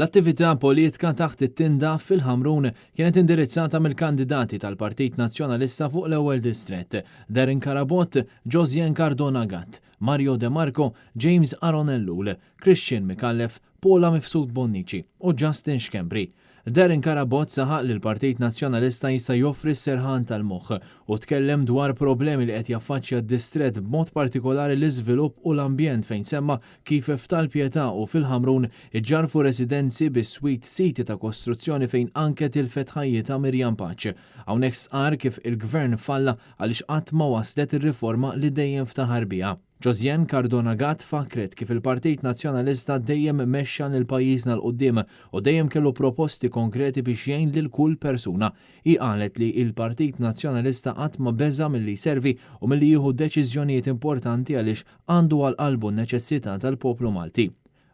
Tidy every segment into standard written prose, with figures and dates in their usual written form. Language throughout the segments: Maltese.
L-attività politika taħt it-tinda fil-Ħamrun kienet indirizzata mill-kandidati tal-Partit Nazzjonalista fuq l-ewwel distrett, Darren Carabott, Josianne Cardona Gatt, Mario De Marco, James Aaron Ellul, Christian Micallef, Paula Mifsud Bonnici u Justin Schembri. Darren Carabott saħaq li l-Partit Nazzjonalista jista' joffri s-serħan tal-moħħ u tkellem dwar problemi li qed jaffaċċja d-distrett b'mod partikolari l-iżvilupp u l-ambjent fejn semma kif f'Tal-Pietà u fil-Ħamrun iġġarrfu residenzi biswit siti ta' kostruzzjoni fejn anke tilfet ħajjitha Miriam Pace. Hawnhekk stqarr kif il-Gvern falla għaliex qatt ma waslet ir-riforma li dejjem ftaħar biha. Josianne Cardona Gatt fakkret kif il-Partit Nazzjonalista dejjem mexxa lil pajjiżna 'l quddiem u dejjem kellu proposti konkreti biex jgħin lil kull persuna. Hi qalet li il-Partit Nazzjonalista qatt ma beża' milli jservi u milli jieħu deċiżjonijiet importanti għaliex għandu għal qalbu n-neċessità tal-poplu Malti.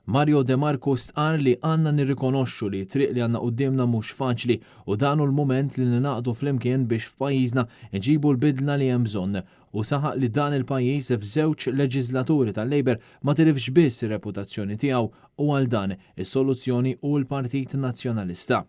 Mario De Marco stqarr li għandna nirrikonoxxu li t-triq li għandna quddiemna mhux faċli u dan hu l-mument li ningħaqdu flimkien biex f'pajjiżna nġibu l-bidla li hemm bżonn. Hu saħaq li dan il-pajjiż f'żewġ leġiżlaturi tal-Labour ma tilifx biss ir-reputazzjoni tiegħu u għal dan, is-soluzzjoni hu l-Partit Nazzjonalista.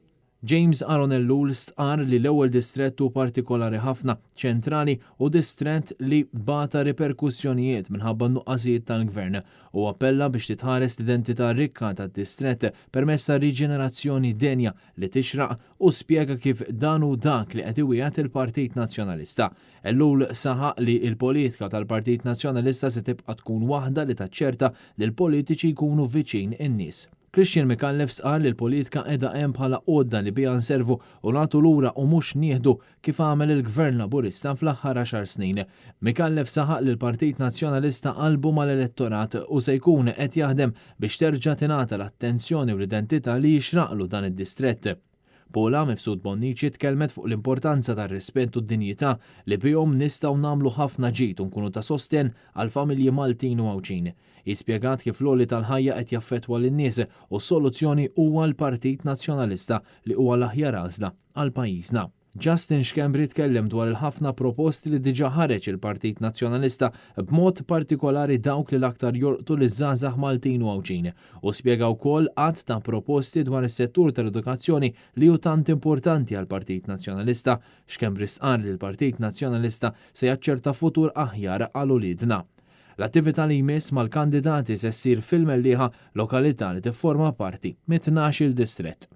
James Aaron Ellul stqarr li l-ewwel distrett hu partikolari ħafna, ċentrali u distrett li bata riperkussjonijiet minħabba n-nuqqasijiet tal-Gvern. Hu appella biex titħares l-identità rikka tad-distrett permezz ta' riġenerazzjoni denja li tixraq u spjega kif dan hu dak li qed iwiegħed il-Partit Nazzjonalista. Ellul saħaq li l-politika tal-Partit Nazzjonalista se tibqa' tkun waħda li taċċerta li l-politiċi jkunu viċin in-nies. Christian Micallef stqarr li l-politika qiegħda hemm bħala għodda li biha nservu u nagħtu lura u mhux nieħdu kif għamel il-Gvern Laburista fl-aħħar għaxar snin. Micallef saħaq li l-Partit Nazzjonalista qalbu mal-elettorat u se jkun qed jaħdem biex terġa' tingħata l-attenzjoni u l-identità li jixraqlu dan id-distrett. Paula Mifsud Bonnici tkellmet fuq l-importanza tar-rispett u d-dinjità li bihom nistgħu nagħmlu ħafna ġid u nkunu ta' sostenn għall-familji Maltin u Għawdxin. Hi spjegat kif l-għoli tal-ħajja qed jaffettwa lin-nies u s-soluzzjoni huwa l-Partit Nazzjonalista li huwa l-aħjar għażla għal pajjiżna. Justin Schembri tkellem dwar il-ħafna proposti li diġà ħareġ il-Partit Nazzjonalista b'mod partikolari dawk li l-aktar jolqtu liż-żgħażagħ Maltin u Għawdxin. Hu spjega wkoll għadd ta' proposti dwar is-settur tal-edukazzjoni li hu tant importanti għall-Partit Nazzjonalista. Schembri stqarr li l-Partit Nazzjonalista se jaċċerta futur aħjar għal uliedna. L-attività li jmiss mal-kandidati se ssir fil-Mellieħa, lokalità li tifforma parti mit-tnax-il distrett.